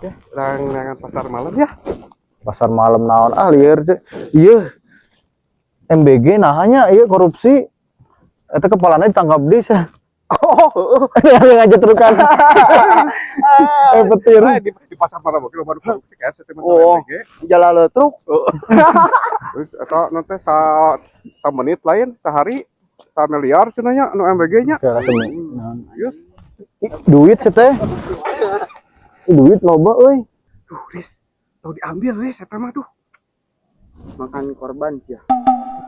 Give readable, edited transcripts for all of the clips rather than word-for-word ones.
Ya, urang neangan pasar malam ya. Pasar malam naon, ah lieur teh. Iya. MBG nah nya ieu korupsi. Eta kepalana ditangkap di sah. Oh, Yang ngajet trukan. Eh, petir. Ah, di pasar malam oke baru korupsi kan saya Oh. MBG. Jalan truk. Terus atau nanti sa menit lain sehari sa miliar cenah nya anu MBG nya. Oke, langsung. Iya. Ih, duit sih teh. Ih, duit loba euy. Duh, Riz. Tau diambil, Riz, eta mah duh. Makan korban sih.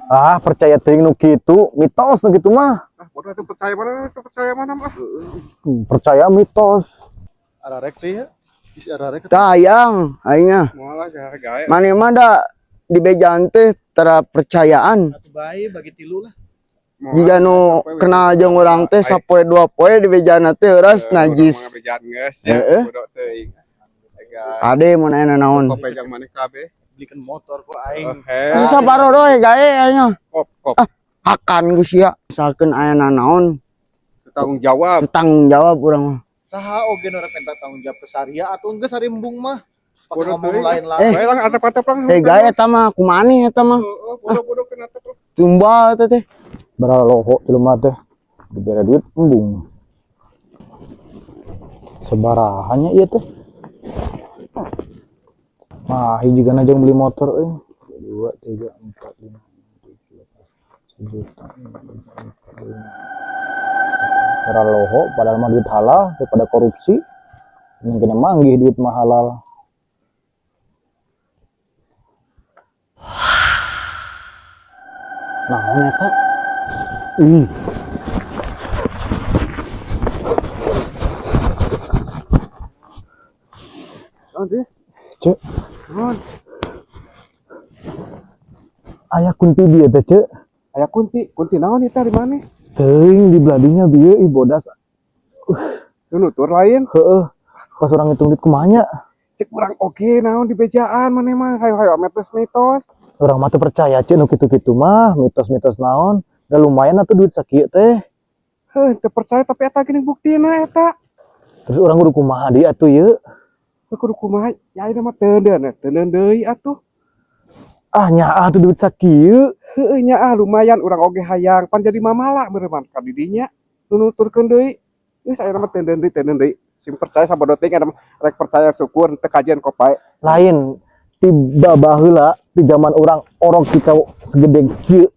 Ah, percaya teuing nu kitu, mitos nu kitu mah. Ah, bodoh itu percaya mana, itu percaya mana mah. Percaya mitos. Ararek teh ya. Isi ararek. Tayang aingnya. Moal lah gae. Mana mah da di bejaan teh tara percayaan. Atuh bae bagi tilu lah. Jika nu kenal jeung urang teh sapoe dua poe di bejaan teh euras najis. Ngabejaan geus ya, Heeh. bodoh teuing. Ega Ade mun aya naon. kop jang maneh kabeh. Belikan motor ku aing. Heh. Susah baroroe gae aingnya. Kop kop Hakan ku sia. Misalkeun aya naon tanggung jawab. tanggung jawab urang mah. Saha oge nu rek minta tanggung jawab ke Saria atuh geus ari embung mah. Pakai Bodoh ngomong teuing. lain-lain. Eh. Bae lang atap-atap lang. Eh gae eta mah kumaha eta mah. Heeh, bodoh-bodoh kena atap. Tumbal eta teh. Baraloho jelema teh. Dibere duit embung. Sebarahannya ieu teh. Mah, hiji gana jeung beli motor euy. 2 3 4 5 6 7 8 sejuta 4 5. Baraloho padahal mah duit halal daripada korupsi. Mungkin manggih duit mah halal. Naon eta? Ih. Oh, Riz. Cek, Naon? aya kunti dieu teh, Cek. Aya kunti, kunti naon eta di mana? Teuing di beladinya bieu ih bodas. Nu nutur lain. Heeh. Pas urang ngitung duit kumaha nya? Cek urang oge naon di bejaan maneh mah hayo-hayo mitos mitos. Urang mah teu percaya Cek nu kitu-kitu mah, mitos-mitos naon. Da lumayan atuh duit sakieu teh. Heuh, teu percaya tapi eta geuning buktina eta. Terus urang kudu kumaha deui atuh ieu? Heuh, kudu kumaha? Ya ayeuna mah teudeun, teudeun deui atuh. Ah nyaah atuh duit sakieu. Heueuh nya ah lumayan urang oge hayang pan jadi mamala meureun ka di dinya. Nu nuturkeun deui. Geus ayeuna mah teudeun deui, teudeun deui. Sing percaya sabodo teuing eta mah rek percaya syukur teu kajian kopae. Lain tiba baheula di zaman urang orok kita segede kieu.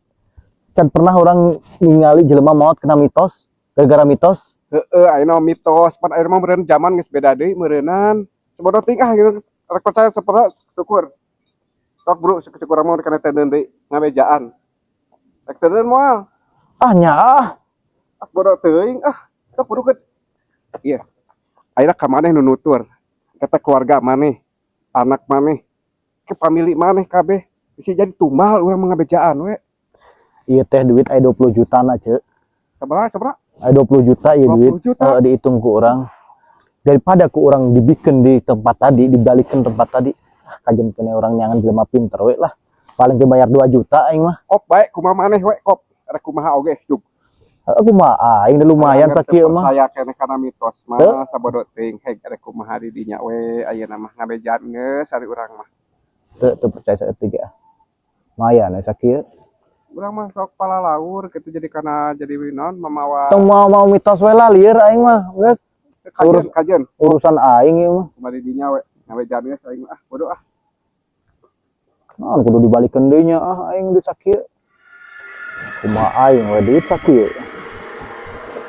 Can pernah urang ningali jelema maot kena mitos gara-gara mitos. Heeh, ayeuna mah mitos pan ayeuna mah meureun zaman geus beda deui meureunan. Sabodo teuing ah gitu rek percaya sapera syukur. Sok bro, syukur urang mah kana teudeun deui ngabejaan. Rek teudeun moal. Ah nyaah. Ah bodoh teuing ah. Sok bro ke. Iya. Ayeuna ka maneh nu nutur. Kata keluarga maneh, anak maneh, ke famili maneh kabeh. Bisa jadi tumbal urang mah ngabejaan we. Ieu teh duit aya 20 juta na, Cek. Sabaraha sabaraha? Aya 20 juta ieu 20 duit. juta? Dihitung ku urang. Daripada ku urang dibikin di tempat tadi, dibalikin tempat tadi. Ah, kajen kene urang nyangan jelema pinter we lah. Paling ke bayar 2 juta aing mah. Kop bae kumaha maneh we kop. Rek kumaha oge cuk. Aku mah aing da lumayan sakieu mah. Percaya keneh kana mitos Teu. mah sabodo teuing heg rek kumaha di dinya we ayeuna mah ngabejaan geus ari urang mah. Teu teu percaya saeutik ah. Lumayan we sakieu. Urang mah sok palalaur kitu jadi kana jadi naon mamawa Tong mau-mau mitos we lah lieur aing mah. Geus kajen kajen urusan aing ieu mah. kumaha di dinya we ngabejaan geus aing mah ah bodoh ah. Naon kudu dibalikeun deui nya ah aing duit sakieu. Kumaha aing we duit sakieu.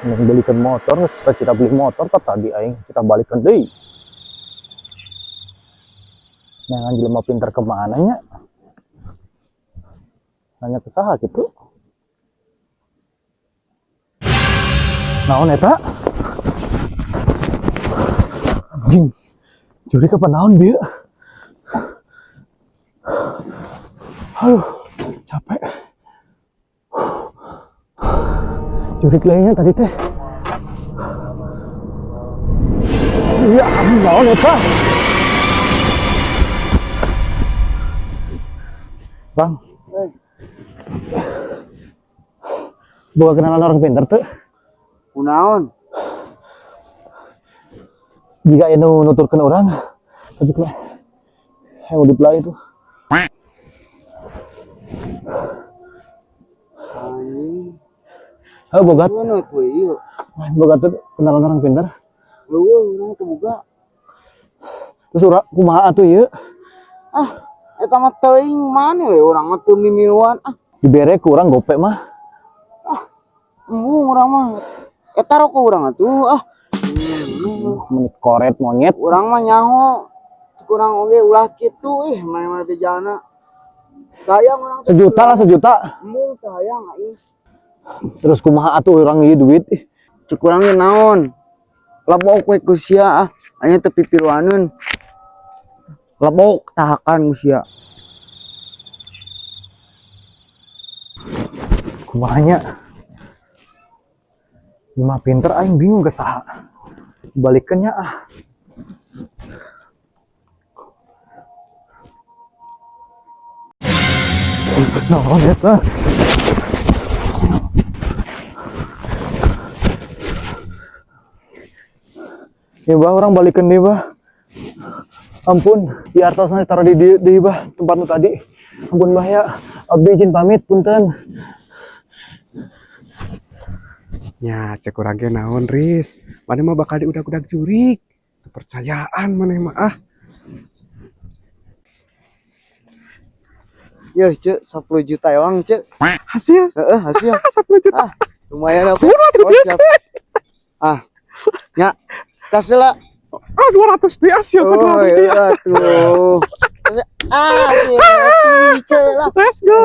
Mending belikan motor, geus kita beli motor tah tadi aing kita balikan deui. Neangan jelema pinter kemana nya? Nanya ke saha gitu. Naon eta? Anjing. Juri kapan naon bieu? Aduh, capek. Jurik lainnya tadi teh. Iya, naon eta? Bang. Boga kenalan orang pinter tuh. Kunaon? Jika anu nuturkeun urang, Tapi lah. Ayo udut lah itu. Anjing. Heuh bogat. Mana tuh ieu? Bogat tuh kenalan orang pintar. Leuweung urang teu boga. Terus urang kumaha atuh ieu? Ah, eta mah teuing maneh we, urang mah teu mimiluan ah. Dibere ku urang gope mah. Embung urang mah. Eta rokok urang atuh ah. Menit koret monyet. Urang mah nyaho. Cek urang oge ulah kitu ih, maneh mah bejana. Hayang urang teh. Sejuta lah, sejuta. Embung teu hayang aing. Terus kumaha atuh urang ieu duit? Ih. Cek urang ge naon? Lebok we ku sia ah. Anya teu pipiluaneun. Lebok tahakan ku sia. Kumaha nya? Mah pinter aing bingung ke saha. Balikeun nya ah. Naon eta? Ya bah, urang balikeun deui, bah. Ampun, ya artosna taruh di bah tempat nu tadi. Ampun, bah, ya. Abdi izin pamit, punten. Nya, cek urang ge naon, Riz? Maneh mah bakal diudag-udag jurig. Kepercayaan maneh mah ah. Yeuh, Cek, 10 juta ewang, Cek. Hasil Heeh, hasil. 10 juta. Ah, lumayan apa? Oh, siap. Ah. Nya. Tas lah. Ah, 200 di hasil. Oh, 200 di. iya tuh. Ah, iya, Cek lah. Let's go.